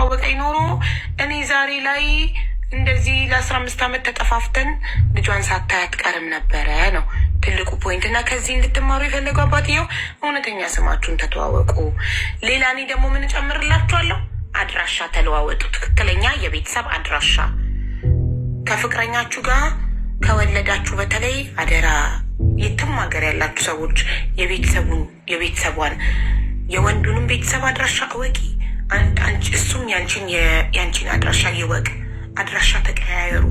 ብትተዋወቀኝ ኖሮ እኔ ዛሬ ላይ እንደዚህ ለ15 ዓመት ተጠፋፍተን ልጇን ሳታይ አትቀርም ነበረ ነው ትልቁ point። እና ከዚህ እንድትማሩ የፈለገው አባትየው እውነተኛ ስማችሁን ተተዋወቁ። ሌላ እኔ ደግሞ ምን እጨምርላችኋለሁ? አድራሻ ተለዋወጡ። ትክክለኛ የቤተሰብ አድራሻ ከፍቅረኛችሁ ጋር ከወለዳችሁ በተለይ አደራ የትም ሀገር ያላችሁ ሰዎች የቤተሰቡን የቤተሰቧን የወንዱንም ቤተሰብ አድራሻ እወቂ። እሱም ያንቺን አድራሻ ይወቅ። አድራሻ ተቀያየሩ።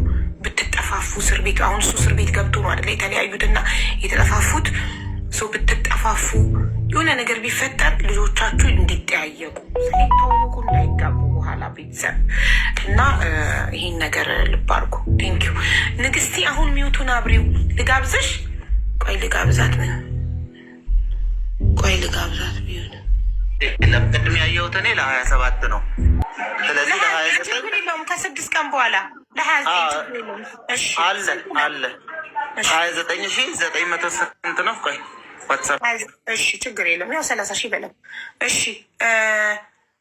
ብትጠፋፉ እስር ቤት አሁን እሱ እስር ቤት ገብቶ ነው አይደለ የተለያዩትና የተጠፋፉት። ሰው ብትጠፋፉ የሆነ ነገር ቢፈጠር ልጆቻችሁ እንዲጠያየቁ ሳይተዋወቁ እንዳይጋቡ በኋላ ቤተሰብ እና ይህን ነገር ልብ አድርጉ። Thank you ንግስቲ። አሁን mute ኡን አብሪው ልጋብዝሽ። ቆይ ልጋብዛት ነው። ቆይ ልጋብዛት ቢሆን የለም ቅድም ያየሁት እኔ ለ27 ነው። ስለዚህ ለ29 ችግር የለውም። ከ6 ቀን በኋላ ለ29 ችግር የለውም። እሺ። አለ አለ 29,900 ስንት ነው? ቆይ WhatsApp። እሺ ችግር የለውም። ያው 30,000 በለው። እሺ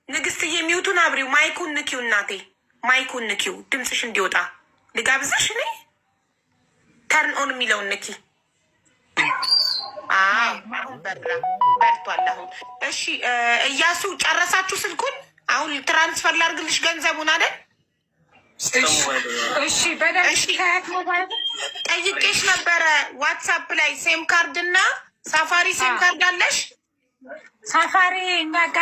ንግስትዬ mute ኡን አብሪው፣ mic ኡን ንኪው፣ እናቴ mic ኡን ንኪው፣ ድምፅሽ እንዲወጣ ልጋብዝሽ። እኔ turn on የሚለውን ንኪ። አሁን በራ በርቷል። አሁን እሺ እያሱ ጨረሳችሁ ስልኩን? አሁን transfer ላድርግልሽ ገንዘቡን አይደል? እሺ በደንብ ታያት ሞባይል። ጠይቄሽ ነበረ WhatsApp ላይ SIM card እና ሳፋሪ SIM card አለሽ? ሳፋሪ እኛ ጋ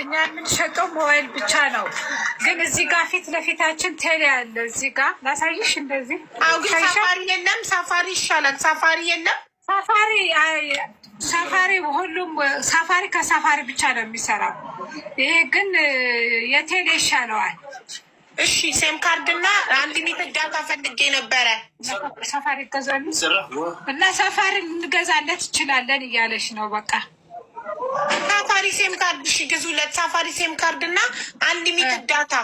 እኛ የምንሸጠው ሞባይል ብቻ ነው። ግን እዚህ ጋር ፊት ለፊታችን ቴሌ አለ። እዚህ ጋር ላሳይሽ። እንደዚህ። አዎ፣ ግን ሳፋሪ የለም። ሳፋሪ ይሻላል። ሳፋሪ የለም። ሳፋሪ ሳፋሪ ሁሉም ሳፋሪ ከሳፋሪ ብቻ ነው የሚሰራው። ይሄ ግን የቴሌ ይሻለዋል። እሺ SIM card እና unlimited data ፈልጌ ነበረ። ሳፋሪ ይገዛሉ እና ሳፋሪ እንገዛለት ይችላለን እያለች ነው። በቃ። ሳፋሪ SIM card እሺ ግዙለት። ሳፋሪ SIM card እና unlimited data።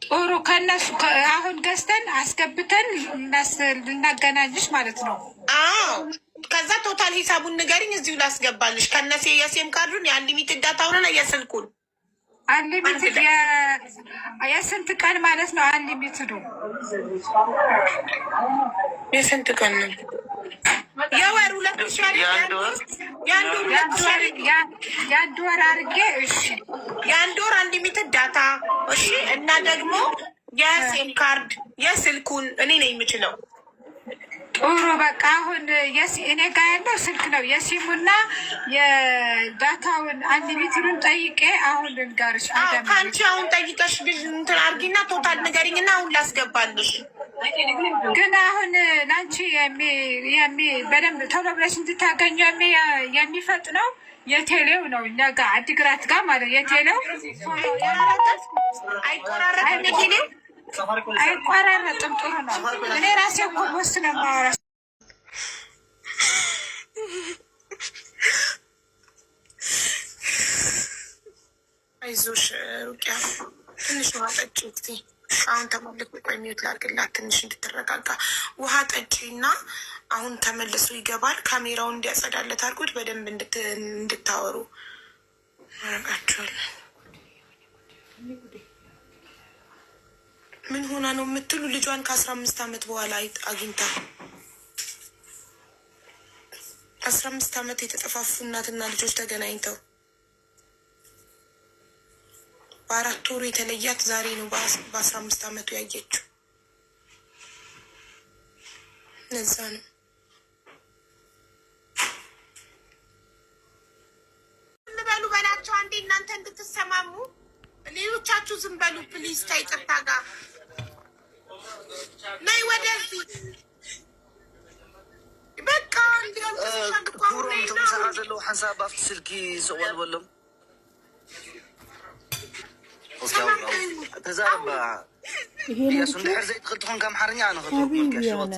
ጥሩ፣ ከነሱ አሁን ገዝተን አስገብተን ልናገናኝሽ ማለት ነው። አዎ፣ ከዛ total ሂሳቡን ንገሪኝ፣ እዚሁ ላስገባልሽ። ከነሴ የሴም ካርዱን የአንሊሚትድ ዳታውንና የስልኩን። Unlimited የስንት ቀን ማለት ነው? Unlimited ኡ? የስንት ቀን ነው? የወር 2,000። የአንድ ወር። የአንድ ወር 2,000። የአንድ ወር አድርጌ እሺ። የአንድ ወር unlimited data እሺ። እና ደግሞ የ SIM card የስልኩን እኔ ነኝ የምችለው። ጥሩ፣ በቃ አሁን እኔ ጋ ያለው ስልክ ነው። የሲሙና የ data ውን unlimited ኡን ጠይቄ አሁን ልንገርሽ። ከአንቺ አሁን ጠይቀሽ እንትን አድርጊና total ንገሪኝና አሁን ላስገባልሽ። ግን አሁን ለአንቺ በደንብ ቶሎ ብለሽ እንድታገኙ የሚፈጥነው የቴሌው ነው። እኛ ጋር አዲግራት ጋር ማለት የቴሌው። አይቆራረጥም። የቴሌው አይቆራረጥም። ጥሩ ነው። እኔ ራሴ እኮ boss ነው የማወራ። አይዞሽ ሩቅያ፣ ትንሽ ውሃ ጠጪ እስኪ። አሁን ተመልሶ ቆይ mute ላድርግላት ትንሽ እንድትረጋጋ። ውሃ ጠጪ እና አሁን ተመልሶ ይገባል። ካሜራውን እንዲያጸዳለት አድርጉት። በደንብ እንድታወሩ አደርጋችኋለን። ምን ሆና ነው የምትሉ ልጇን ከ15 ዓመት በኋላ አግኝታ 15 ዓመት የተጠፋፉ እናትና ልጆች ተገናኝተው በ4 ወሩ የተለያት ዛሬ ነው በ15 ዓመቱ ያየችው። ለዛ ነው። ዝም በሉ በላቸው አንዴ እናንተ እንድትሰማሙ። ሌሎቻችሁ ዝም በሉ please። ከይቅርታ ጋር ነይ ወደዚህ በቃ። ኩሮም እቶም ዘለዉ ሓንሳብ ኣብቲ ስልኪ ዝቕበል በሎም ተዛረባ እያሱ እንድሕር ዘይትኽእል ትኾንካ ኣምሓርኛ ኣነ ክትርጉመልካ።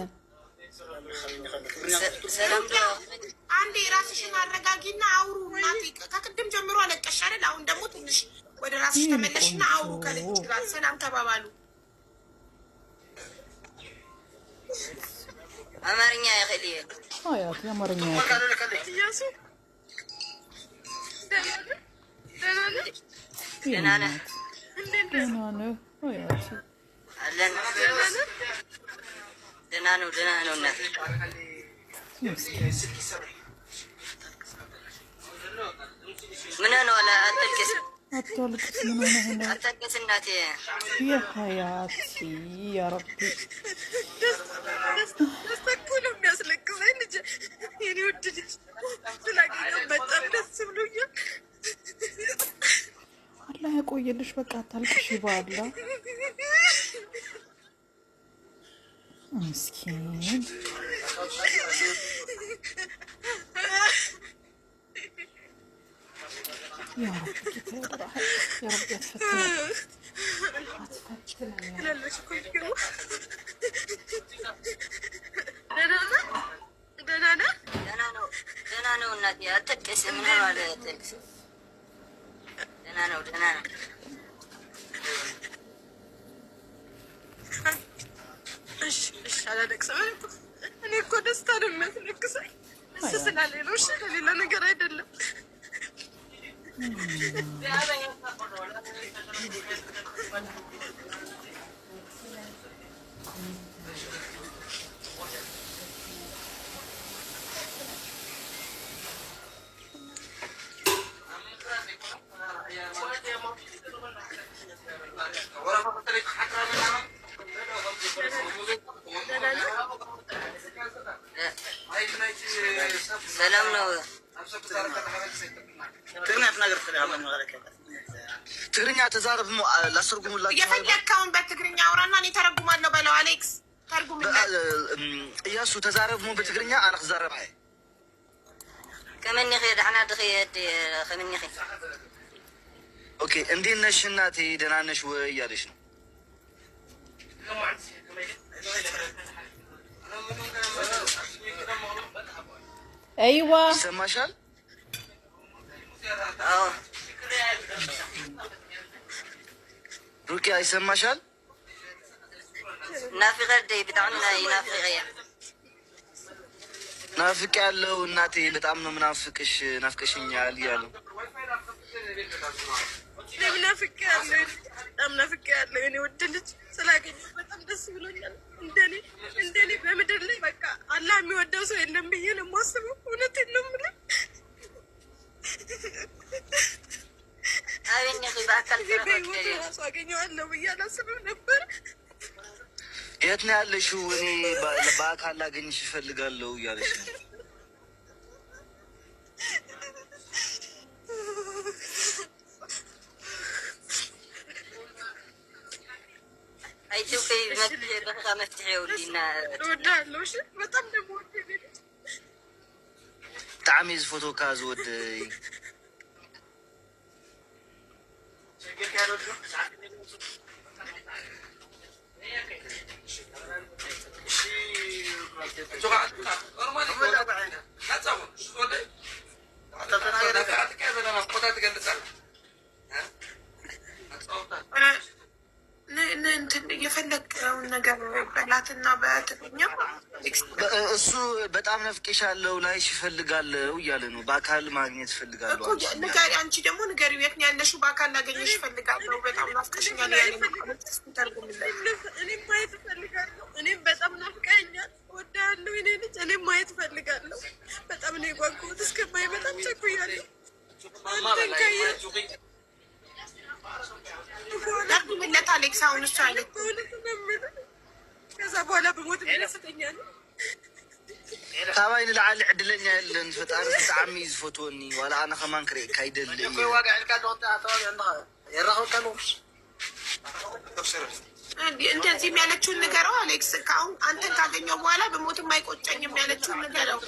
አንዴ ራስሽን አረጋጊና አውሩ። እናቴ ከቅድም ጀምሮ አለቀሽ አይደል? አሁን ደግሞ ትንሽ ወደ ራስሽ ተመለሽና አውሩ። ከልጅ ጋር ሰላም ተባባሉ። አማርኛ ይኽእል እየ። አያት የአማርኛ። ደህና ነህ? ደህና ነህ? አያቴ አለን። ደህና ነው፣ ደህና ነው እናቴ። ምን ነው አታልቅስ፣ አታልቅስ። ምን ሆነህ ነው? አታልቅስ እናቴ። የሀያቲ ያ ረቢ ደስታ እኮ ነው የሚያስለቅሰኝ ልጅ፣ የኔ ውድ ልጅ ስላገኘሁ በጣም ደስ ብሎኛል። አላህ ያቆየልሽ። በቃ አታልቅሽ። በአላህ ምስኪን ያ ረቢ ጌታ ያ ረቢ አትፈትነን፣ አትፈትነን። ትላለች እኮ የሚገርመው። ደህና ነህ? ደህና ነህ? ደህና ነው፣ ደህና ነው እናቴ። አታልቅስ። ምን ነው አታልቅስ። ደህና ነው፣ ደህና ነው። እሺ፣ እሺ፣ አላለቅስም። እኔ እኮ ደስታ ነው የሚያስለቅሰኝ። እሱ ስላለኝ ነው። እሺ፣ ለሌላ ነገር አይደለም። ሰላም ነው። ትግርኛ ተዛረብ ላስተርጉሙላችሁ። የፈለግከውን በትግርኛ አውራና እኔ ተረጉማለሁ በለው። አሌክስ ተርጉምለት። እያሱ ተዛረብ ሞ በትግርኛ ኣነ ክዛረብ እየ። ከመኒ ኸ ደሕና ድኺ ከመኒ ኸ Okay፣ እንዴት ነሽ እናቴ? ደህና ነሽ ወይ እያለች ነው። أيوه ይሰማሻል? አዎ ሩቅያ ይሰማሻል? ናፊቀ ደይ ብጣዕሚ ናፊቀ እየ። ናፍቅ ያለው እናቴ በጣም ነው ምናፍቅሽ፣ ናፍቀሽኛል እያሉ እኔም ናፍቄሃለሁ፣ በጣም ናፍቄሃለሁ የኔ ውድ ልጅ ስላገኘሁ በጣም ደስ ብሎኛል። እንደኔ እንደኔ በምድር ላይ በቃ አላህ የሚወደው ሰው የለም ብዬ ነው የማስበው። እውነቴን ነው የምልህ። ኣበኒ ኸ በኣካል እኔ በህይወት እራሱ አገኘዋለሁ ብዬ አላስብም ነበር። የት ነው ያለሽው? እኔ በአካል ላገኝሽ እፈልጋለሁ እያለች ነው። ኣይትብከይ በኺኻ መፍትሒ የብሉና። እወድሃለሁ። እሺ፣ በጣም ደግሞ ወድ ልጅ ብጣዕሚ እየ ዝፈትወካ ዝወደይ። እንትን የፈለግከውን ነገር በላትና በትግርኛ። እሱ በጣም ናፍቄሻለሁ፣ ላይሽ እፈልጋለሁ እያለ ነው። በአካል ማግኘት እፈልጋለሁ። እኮ ንገሪ፣ አንቺ ደግሞ ንገሪው፣ የት ነው ያለሽው? በአካል ላገኘሽ እፈልጋለሁ፣ በጣም ናፍቀሽኛል ያለ ተርጉምለት። እኔም ማየት እፈልጋለሁ። እኔም በጣም ናፍቀኸኛል። እወድሃለሁ የኔ ልጅ። እኔም ማየት እፈልጋለሁ። በጣም ነው የጓጓሁት። እስከማይ በጣም ቸኩያለሁ። አንተን ካየሁ በኋላ ተርጉምለት አሌክስ። አሁን እሱ አለች በእውነት ነው የምልህ። ከዛ በኋላ ብሞት ደስተኛ ነኝ። ካባይ ንላዕሊ ዕድለኛ የለን። ፈጣሪ ብጣዕሚ እዩ ዝፈትወኒ። ዋላ ኣነ ከማን ክርእየካ ይደሊ እየ። እንደዚህም ያለችውን ንገረው አሌክስ። ከአሁን አንተን ካገኘው በኋላ ብሞትም አይቆጨኝም ያለችውን ንገረው።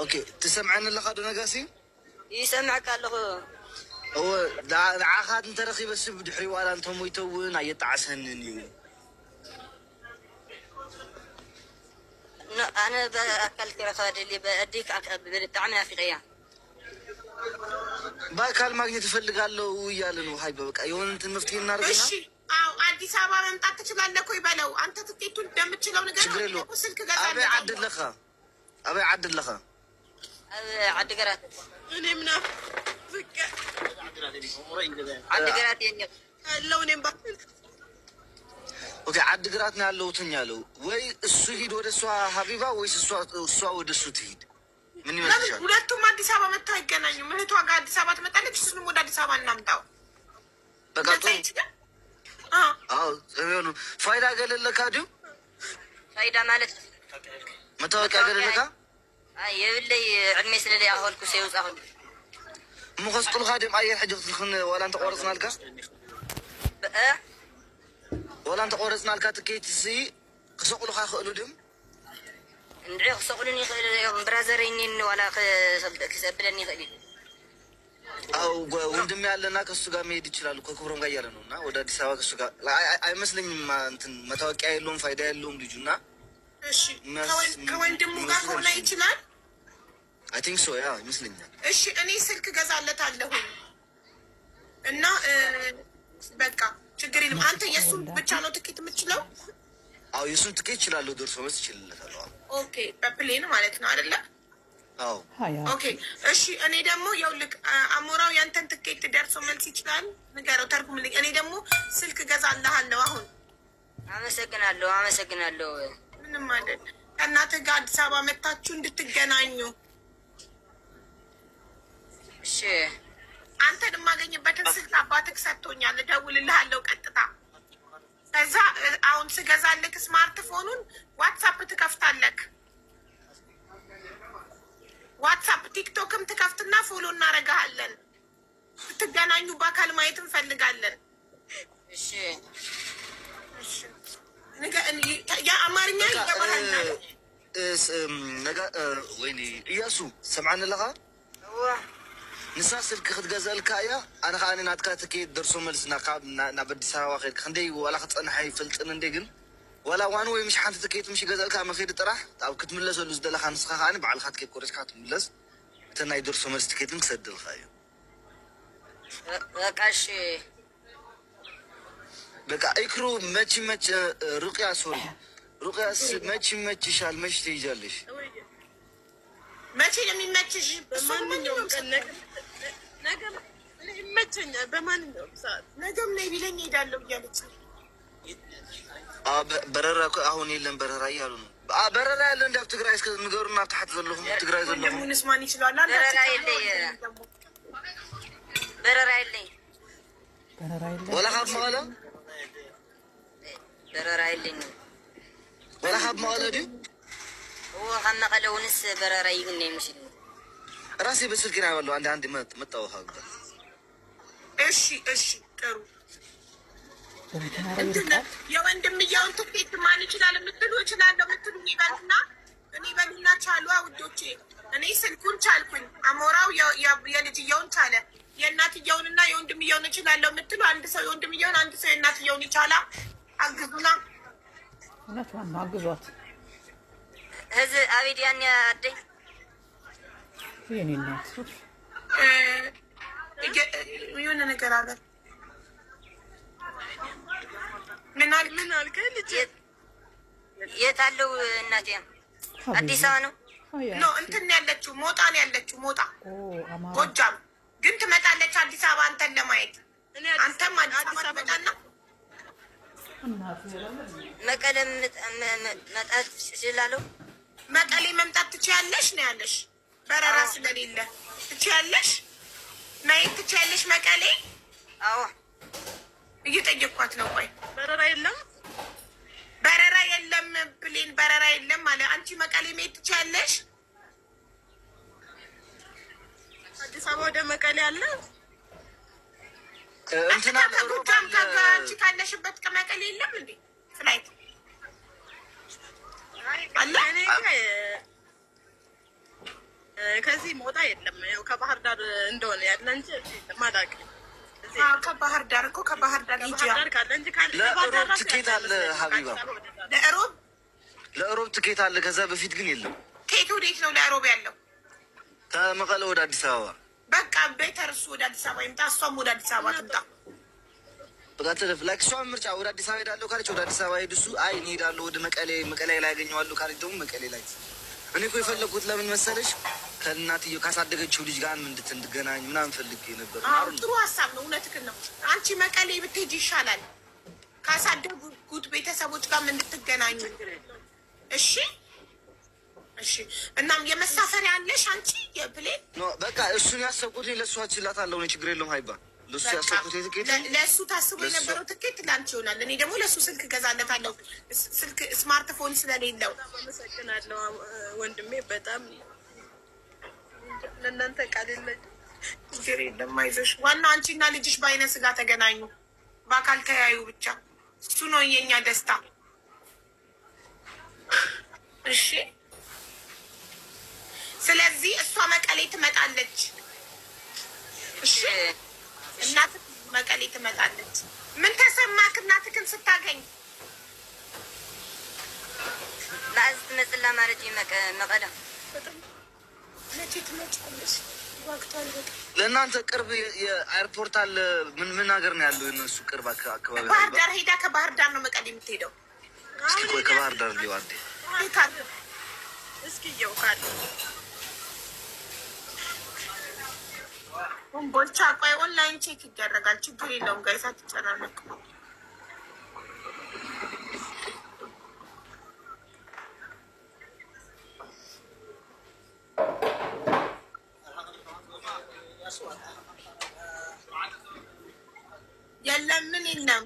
Okay፣ ትሰምዐኒ ኣለካ ዶ ነጋሲ? ይሰምዐካ ኣለኹ። እወ፣ ንዓኻ እንተረኺበ ሰብ ድሕሪ ዋላ እንተሞይተ እውን ኣየጣዓሰንን እዩ። ኣነ ብኣካል ክረኸባ ደሊ ኣደይ ከዓ ብጣዕሚ ናፊቀ እያ። በአካል ማግኘት እፈልጋለሁ እያለ ነው። ሀይ በቃ የሆነ እንትን መፍትሄ እናደርግና እሺ፣ አዎ፣ አዲስ አበባ መምጣት ትችላለህ እኮ ይበለው። አንተ ትኬቱን እንደምችለው ንገረው። ችግር የለውም። ስልክ ኣበይ ዓዲ ገዛለታለሁ። ኣለኻ? ኣበይ ዓዲ ኣለኻ? ኣብ ዓዲግራት። እኔም ናፍቄ ዓዲግራት እየ እኒአ። ያለው እኔም Okay፣ ዓዲግራት ነው ያለሁትኝ ያለው። ወይ እሱ ሂድ ወደ እሷ ሀቢባ፣ ወይስ እሷ ወደ እሱ ትሂድ? ምን ለምን ይመስልሻል? ሁለቱም አዲስ አበባ መጥተው አይገናኙም? እህቷ ጋር አዲስ አበባ ትመጣለች፣ እሱንም ወደ አዲስ አበባ እናምጣው። በቃ እንደዛ ጥሩ። ይችላል። አዎ፣ ጥሩ። ፋይዳ ገለለካ ድዩ? ፋይዳ ማለት? መታወቂያ ገለለካ? አይ፣ የብለይ፣ ዕድሜ ስለለይ ኣኸልኩ ሰይውፃኹን። እሞ ከስጡልካ ድዮም ኣየር ሕጂ ክትልክን ዋላ እንተቆረፅናልካ? እ? ዋላ እንተቆረፅናልካ ትኬት ሲ ክሰቅሉካ ክእሉ ድዮም? እንድዒ፣ ክሰቕሉን ይኽእል እዮም። Brother እኒን ዋላ ክሰብለኒ ይኽእል እዩ። አው፣ ወንድሜ ያለና ከእሱ ጋር መሄድ ይችላሉ። ከክብሮም ጋር እያለ ነው እና ወደ አዲስ አበባ ከእሱ ጋር አይመስለኝም። እንትን መታወቂያ የለውም፣ ፋይዳ የለውም ልጁ እና እሺ፣ ከወንድሙ ጋር ከሆነ ይችላል። I think so, yeah፣ ይመስለኛል። እሺ፣ እኔ ስልክ ገዛለታለሁኝ እና በቃ ችግር የለም። አንተ የእሱን ብቻ ነው ትኬት የምችለው? አዎ፣ የእሱን ትኬት ይችላለሁ። ደርሶ መልስ ይችልለታለሁ። Okay፣ በ plane ማለት ነው አይደለ? አዎ። Okay፣ እሺ። እኔ ደግሞ ይኸውልህ አሞራው ያንተን ትኬት ደርሶ መልስ ይችላል። ንገረው፣ ተርጉምልኝ። እኔ ደግሞ ስልክ ገዛልሃለሁ አሁን። አመሰግናለሁ፣ አመሰግናለሁ። ምንም አይደል። ከእናትህ ጋር አዲስ አበባ መታችሁ እንድትገናኙ። እሺ። አንተን የማገኝበትን ስልክ አባትህ ሰጥቶኛል። እደውልልሃለሁ ቀጥታ። ከዛ አሁን ስገዛልክ smartphone ኑን WhatsApp ትከፍታለክ። WhatsApp፣ TikTok ም ትከፍትና follow እናደርግሃለን። ስትገናኙ በአካል ማየት እንፈልጋለን። እሺ። የአማርኛ ይገባሃል? ወይኔ እያሱ፣ ሰምዓኒ ኣለኻ? ንሳ ስልኪ ክትገዘልካ እያ። ኣነ ከዓ ናትካ ትኬት ደርሶ መልስ ናብ ኣዲስ ኣበባ ከድካ ክንደይ ዋላ ክፀንሐ ይፈልጥን እንደ፣ ግን ዋላ one way ምሽ ሓንቲ ትኬት ምሽ ገዘልካ መኸዲ ጥራሕ፣ ኣብ ክትምለሰሉ ዝደለካ ንስኻ ከዓኒ ባዕልካ ትኬት ቆሪፅካ ክትምለስ፣ እተ ናይ ደርሶ መልስ ትኬትን ክሰድልካ እዩ። በቃ እሺ። በቃ ኢክሩ መች መች፣ ሩቅያ፣ sorry ሩቅያስ፣ መች ይመችሻል? መች ትይዣለሽ? መቼ ነው የሚመችሽ? በማንኛውም ቀን፣ ነገ ይመቸኛል። በማንኛውም ሰዓት። ነገም ነይ ቢለኝ እሄዳለሁ እያለች ነው። በረራ አሁን የለም፣ በረራ እያሉ ነው። በረራ ያለ እንዲ ኣብ ትግራይ እስከ ንገሩና፣ ኣብ ታሕቲ ዘለኹም ትግራይ ዘለኹም። ወንድሙንስ ማን ይችለዋል? በረራ የለይ፣ በረራ የለይ። በረራ የለ። ወላ ካብ መቐለ? በረራ የለኝ። ወላ ካብ መቐለ ድዩ? እዎ፣ ካብ መቐለ እውንስ በረራ ይግነ ይመስል። ራሴ በስልክ ና ያለው አንድ አንድ መጣው። እሺ፣ ጥሩ። በመኪና ላይ ይርቃል። የወንድምየውን ትኬት ማን ይችላል የምትሉ፣ እችላለሁ የምትሉ እኔ በሉና፣ እኔ በሉና ቻሉ ውዶቼ። እኔ ስልኩን ቻልኩኝ። አሞራው የልጅየውን ቻለ። የእናትየውንና የወንድምየውን እችላለሁ የምትሉ አንድ ሰው የወንድምየውን፣ አንድ ሰው የእናትየውን ይቻላ። አግዙና። እውነቷን ነው። አግዟት። ህዚ አቤት ያን አደይ የኔ እናት። የሆነ ነገር አለ። ምን አልክ? ምን አልከኝ ልጅ? የት አለው እናቴ? አዲስ አበባ ነው። No፣ እንትን ያለችው ሞጣ ነው ያለችው፣ ሞጣ። አማራ። ጎጃም ግን ትመጣለች አዲስ አበባ አንተን ለማየት። አንተም አዲስ አበባ ትመጣና መቀለ መጣት እችላለሁ። መቀሌ መምጣት ትችያለሽ ነው ያለሽ። በረራ ስለሌለ ትችያለሽ፣ መሄድ ትችያለሽ መቀሌ። አዎ። እየጠየኳት ነው። ቆይ። በረራ የለም። በረራ የለም፣ plane በረራ የለም አለ። አንቺ መቀሌ መሄድ ትችያለሽ? አዲስ አበባ ወደ መቀሌ አለ። እንትና ከጎጃም ከአንቺ ካለሽበት ከመቀሌ የለም እንዴ flight አለ? እኔ ከዚህ መውጣ የለም። ያው ከባህር ዳር እንደሆነ ያለ እንጂ አላውቅም። ከባህር ዳር እኮ፣ ከባህር ዳር ሂጂ። ከባህር ዳር ካለ እንጂ ለእሮብ ትኬት አለ ሀቢባ። ለእሮብ? ለእሮብ ትኬት አለ። ከዛ በፊት ግን የለም። ከየት ወዴት ነው ለእሮብ ያለው? ከመቀለ ወደ አዲስ አበባ። በቃ better እሱ ወደ አዲስ አበባ ይምጣ፣ እሷም ወደ አዲስ አበባ ትምጣ። በቃ ትለፍ፣ like እሷን ምርጫ፣ ወደ አዲስ አበባ ሄዳለሁ ካለች ወደ አዲስ አበባ ሄድ። እሱ አይ እኔ ሄዳለሁ ወደ መቀሌ፣ መቀሌ ላይ ያገኘዋለሁ ካለች ደግሞ መቀሌ ላይ። እኔ እኮ የፈለግኩት ለምን መሰለሽ ከእናትየው ካሳደገችው ልጅ ጋር እንድትገናኝ ምናምን ፈልጌ ነበር። ጥሩ ሀሳብ ነው። እውነትህን ነው። አንቺ መቀሌ ብትሄጂ ይሻላል፣ ካሳደጉት ቤተሰቦች ጋር እንድትገናኙ። እሺ እሺ። እናም የመሳፈሪያ አለሽ አንቺ የ plane? በቃ እሱን ያሰብኩት ለእሱ አችላታለሁ። እኔ ችግር የለውም ሀይባ ለእሱ ያሰብኩት ትኬት ለእሱ ታስቦ የነበረው ትኬት ለአንቺ ይሆናል። እኔ ደግሞ ለእሱ ስልክ እገዛለታለሁ፣ ስልክ ስማርትፎን ስለሌለው። አመሰግናለሁ ወንድሜ፣ በጣም ለእናንተ ቃል የለኝም። ችግር የለም አይዞሽ። ዋናው አንቺና ልጅሽ በአይነ ስጋ ተገናኙ፣ በአካል ተያዩ ብቻ። እሱ ነው የኛ ደስታ። እሺ። ስለዚህ እሷ መቀሌ ትመጣለች። እሺ፣ እናትህ መቀሌ ትመጣለች። ምን ተሰማክ እናትህን ስታገኝ? መዓዝ ትመፅላ ማለት እዩ መቀለ? መቼ ትመጫለሽ? ዋግቷል በጣም። ለእናንተ ቅርብ የ airport አለ? ምን ምን ሀገር ነው ያለው የእነሱ ቅርብ አካባቢ? ባህር ዳር ሄዳ ከባህር ዳር ነው መቀሌ የምትሄደው። እስኪ ቆይ ከባህር ዳር ሊው አንዴ እስኪ እየው ካለ ኮምቦልቻ። ቆይ online check ይደረጋል። ችግር የለውም guys፣ አትጨናነቁ። የለም ምን የለም።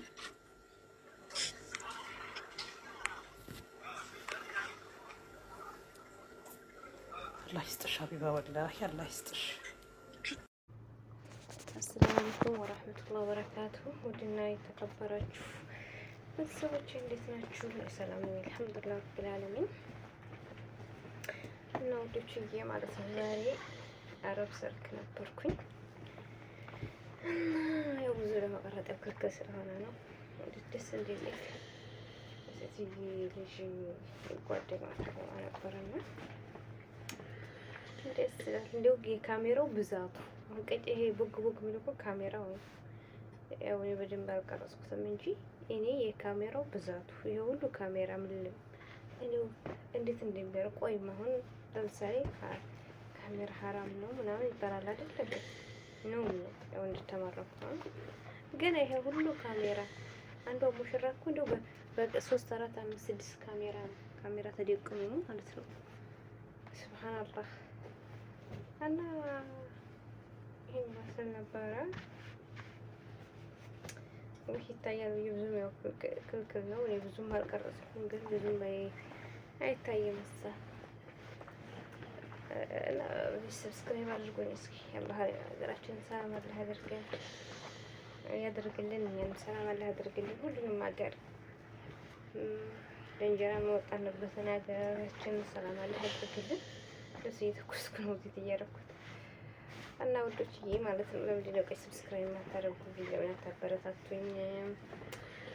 አላህ ይስጥሽ ሀቢባ፣ ወላሂ አላህ ይስጥሽ። አሰላሙ አለይኩም ወራህመቱላሂ ወበረካቱሁ። ውድና የተከበራችሁ ቤተሰቦቼ እንዴት ናችሁ? ሰላም ነኝ አልሐምዱሊላህ ረቢል ዓለሚን። እና ውዶችዬ ማለት ነው ዛሬ አረብ ሰርግ ነበርኩኝ እና ያው ብዙ ለመቀረጥ ያው ክልክል ስለሆነ ነው። ደስ እንዲልክ ሴትዬ ልጅ ጓደኛ ታገባ ነበርና ደስ ይላል። እንዲሁ የካሜራው ብዛቱ አሁን ቀጭ ይሄ ቦግ ቦግ የሚለው እኮ ካሜራው ነው። ያው እኔ በደንብ አልቀረጽኩትም እንጂ እኔ የካሜራው ብዛቱ ይሄ ሁሉ ካሜራ ምን እኔው እንዴት እንደሚያደርግ ቆይም አሁን ለምሳሌ ካሜራ ሀራም ነው ምናምን ይባላል አይደል? ነው ነው ያው እንደተማረኩ ነው። ግን ይሄ ሁሉ ካሜራ አንዷ ሙሽራ እኮ እንደው በሶስት አራት አምስት ስድስት ካሜራ ነው ካሜራ ተደቅኖ ነው ማለት ነው። ሱብሃንአላህ እና ይሄን ይመስል ነበረ። ይህ ይታያል ብዬ ብዙም ያው ክልክል ነው። እኔ ብዙም አልቀረጽኩም፣ ግን ብዙም አይታይም እሳ እና subscribe አድርጎኝ እስኪ አላህ ሀገራችንን ሰላም አላህ ያድርገን ያደርግልን፣ እኛንም ሰላም አላህ ያደርግልን። ሁሉንም ሀገር ለእንጀራ መወጣንበትን ሀገራችንን ሰላም አላህ ያደርግልን። ልብስ እየተኮስኩ ነው እዚህ እያደረኩት እና ውዶችዬ ማለት ነው። ለምንድን ነው ቆይ subscribe የማታደርጉ? ለምን አታበረታቱኝ?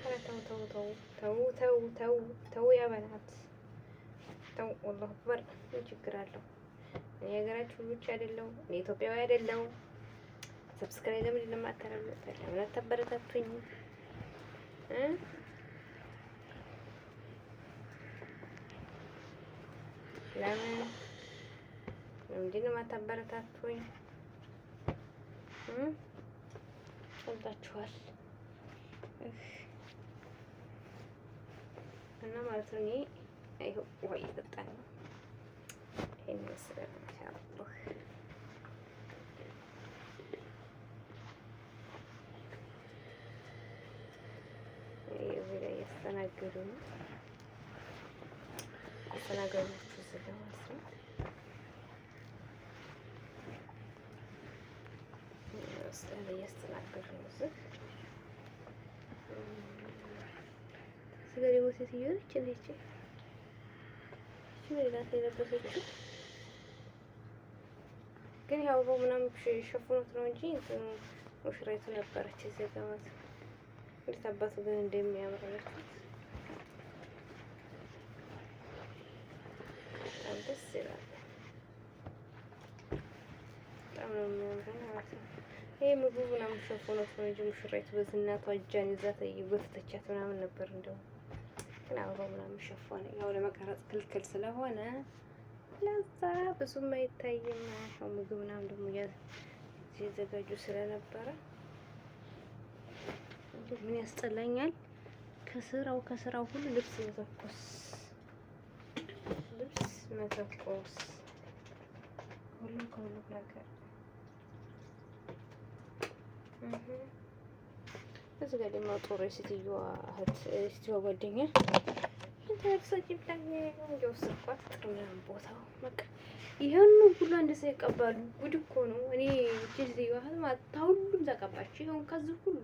ኧረ ተው ተው ተው ተው ተው ተው ተው ያበናት ተው። ወላሁ አክበር ምን ችግር አለው? እኔ ሀገራችሁ ብቻ አይደለው፣ እኔ ኢትዮጵያዊ አይደለው። subscribe ለምንድን ነው የማታደርጉት? ለምን አታበረታቱኝ? ለምን ለምንድን ነው የማታበረታቱኝ? ሰምታችኋል እና ማለት ነው። እኔ ይኸው ውሃ እየጠጣን ነው። ይሄን ይመስላል ማሻአላህ። እዚህ ጋር እያስተናገዱ ነው አስተናጋጆቹ እዚህ ጋር ማለት ነው። እያስተናገዱ ነው። እዚህ እዚህ ጋር ደግሞ ሴትዮ ነች። ነች እቺ ምን የለበሰችው ግን ያው አበባው ምናምን ሸፍኖት ነው እንጂ እንትኑ ሙሽራይቱ ነበረች እዚህ ጋር ማለት ነው። እንዴት አባቱ ግን እንደሚያምር ያችሁት በጣም ደስ ይላል። በጣም ነው የሚያምረው ማለት ነው። ይሄ ምግቡ ምናምን ሸፍኖት ነው እንጂ ሙሽራይቱ በዝናቷ እጇን ይዛ እየጎተተቻት ምናምን ነበር። እንደው ግን አበባው ምናምን ሸፈነ። ያው ለመቀረጽ ክልክል ስለሆነ ለዛ ብዙም አይታይም። ያው ምግብ ምናምን ደግሞ ሲዘጋጁ ስለነበረ ምን ያስጠላኛል? ከስራው ሁሉ ልብስ መተኮስ፣ ልብስ መተኮስ ሁሉም ከሁሉም ነገር። እዚህ ጋር ደግሞ ጥሩ የሴትዮዋ እህት፣ የሴትዮዋ ጓደኛ ብላኝ የወሰድኳት ጥሩ ምናምን ቦታው በቃ ይሄን ሁሉ አንድ ሰው ይቀባሉ። ጉድ እኮ ነው። እኔ ሴትዮዋ እህት ማለት ሁሉም ተቀባች። ይሄውን ከዚህ ሁሉ